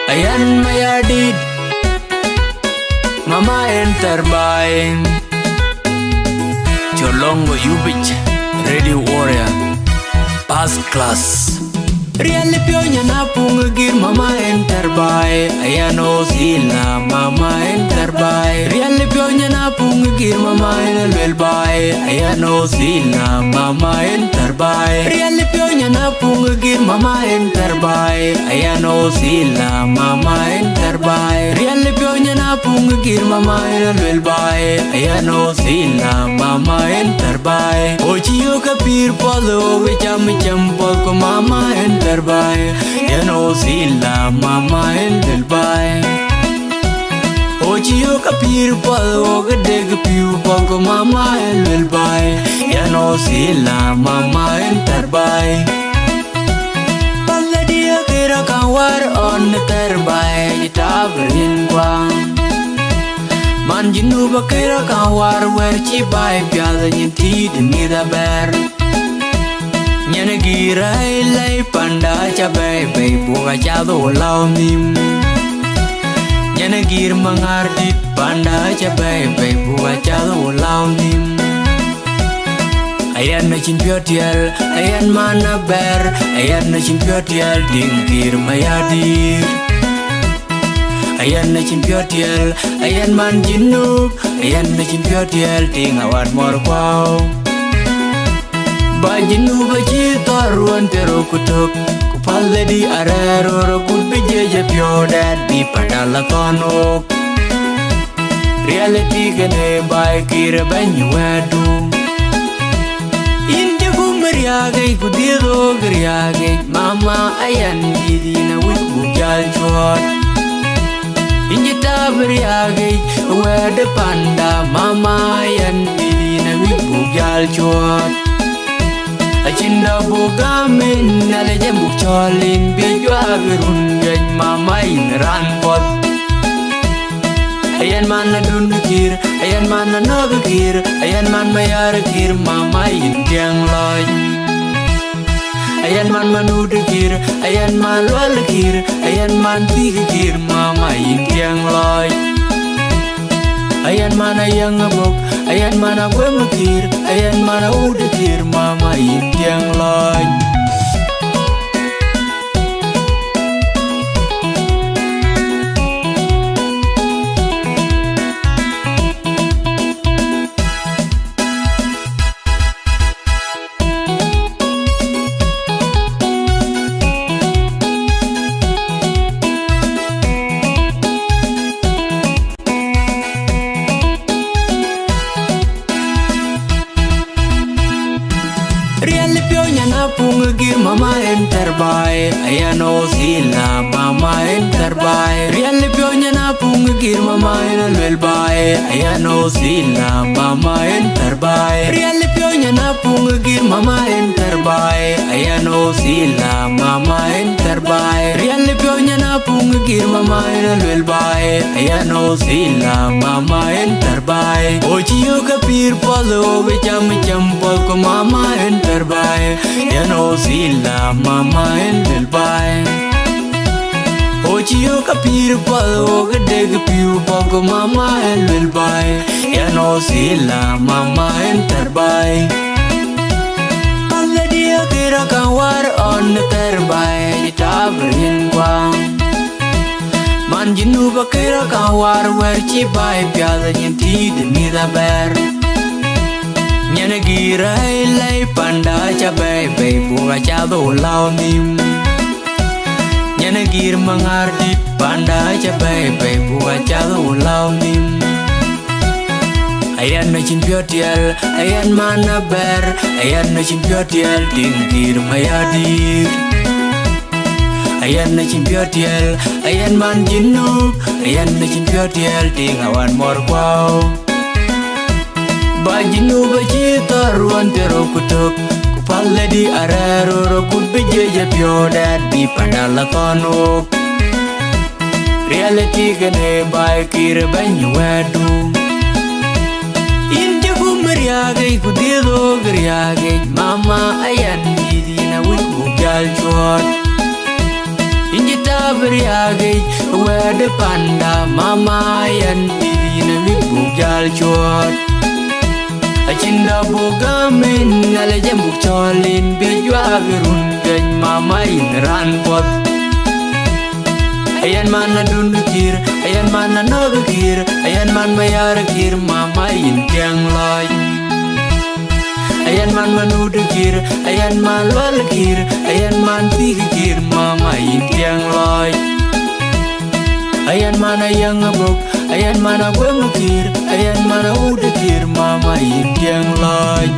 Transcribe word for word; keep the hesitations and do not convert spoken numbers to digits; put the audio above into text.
Ayan Mayardit, mama en tharbai. Cholongo Yubich, Radio Warrior, first class. Riali pionya na pung gir mama en tharbai. Ayan Osila, mama en tharbai. Riali pionya na pung gir mama en lwel bai. Ayan Osila, mama en tharbai. Riali pionya na pung gir mama en tharbai. Ayan Osila, mama en tharbai. Riali pionya na pung gir mama en lwel bai. Ayan Osila, mama en tharbai. Ochi yo ka pir polo, we cham cham poko mama en tharbai. Ayan Osila, mama en lwel bai. Ochi yo ka pir polo, we deg piu poko mama en lwel bai. Ayan Osila, mama en tharbai. Pal de dia kira kan war on tharbai, tabrin kwa. Man Junub kira kan war wer chi bai pial nyin tid mi da ber. Nyen gir ai lai panda cha bai bai buga cha do lao nim. Nyen gir mangar dit panda cha bai bai buga cha do lao nim. Ayan na chin piotiel, ayan man aber, ayan na chin piotiel ding gir mayadir. Ayan na chin piotiel, ayan man Junub, ayan na chin piotiel ding awat mor kwao. Ba Junub a chi thor ruon te ro kutok, ku pal de di arero ro kut bi jeje pio dad bi padala thonok. Reality kene bai kire bany wedu. In je gum riage ku diro riage, mama ayan didi na wit bu jal chuot. In je tab riage wede panda, mama ayan didi na wit bu jal chuot. Achin da bu gamin na le jem bu cholin bi jwa run geny, mama in ran pot. Ayan man adun kir, ayan man anok kir, ayan man mayar kir, mama in tiang loy. Ayan man manud kir, ayan man lual kir, ayan man pig kir, mama in tiang loy. Ayan man ayang abok, ayan man agwem kir, ayan man aud kir, mama in tiang loy. Riali pionya na pung gir mama en tharbai, ayan Osila mama en tharbai. Riali pionya na pung gir mama en lwel bai, ayan Osila mama en tharbai. Riali pionya na pung gir mama en tharbai, ayan Osila mama en tharbai. Riali pionya na pung gir mama en lwel bai, ayan Osila mama en tharbai. Ochi yo ka pir polo, we cham cham poko mama en tharbai. Yan Osila mama en lwel bai. Ochi yo ka pir pal o ga deg piu poko mama en lwel bai. Yan Osila mama en tharbai. Pal de dia kira kan war on tharbai, tabrin kwa. Man Junub kira kan war wer chi bai pial nyin tid mi da ber. Nyen gir ai lai panda cha bai bai buga cha do lao nim. Nyen gir mangar dit panda cha bai bai buga cha do lao nim. Ayan na chin piotiel, ayan man aber, ayan na chin piotiel ding gir mayadir. Ayan na chin piotiel, ayan man Junub, ayan na chin piotiel ding awan mor kwao. Ba Junub a chi thor ruon te ro kutok, ku pal de di arero ro kut bi jeje pio dad bi panda la thon ok. Reality kene bai kir bany wedu. In je gum riage ku diedo riage, mama ayan didi na wik bu jal chuot. In je tab riääk yic wɛ̈t panda, mama, yɛn yïn awïc buk jäl cuɔɔt. Acïn dɔ buk gäm yïn, Nhialic yen buk cɔl yïn bï juak run juëc, mama, yïn raan puɔth. Ayen man Adun Kiir, ayen man Anɔk Kiir, ayen man Mayar Kiir, mama, yïn tiɛŋ lɔc. Ayen man Manut Kiir, ayen man Lual Kiir, ayen man Thiik Kiir, mama, yïn tiɛŋ lɔc. Ayen man Ayäŋ Abok, ayen man Aguem Kiir, ayen man Awut Kiir, mama, yïn tiɛŋ lɔc.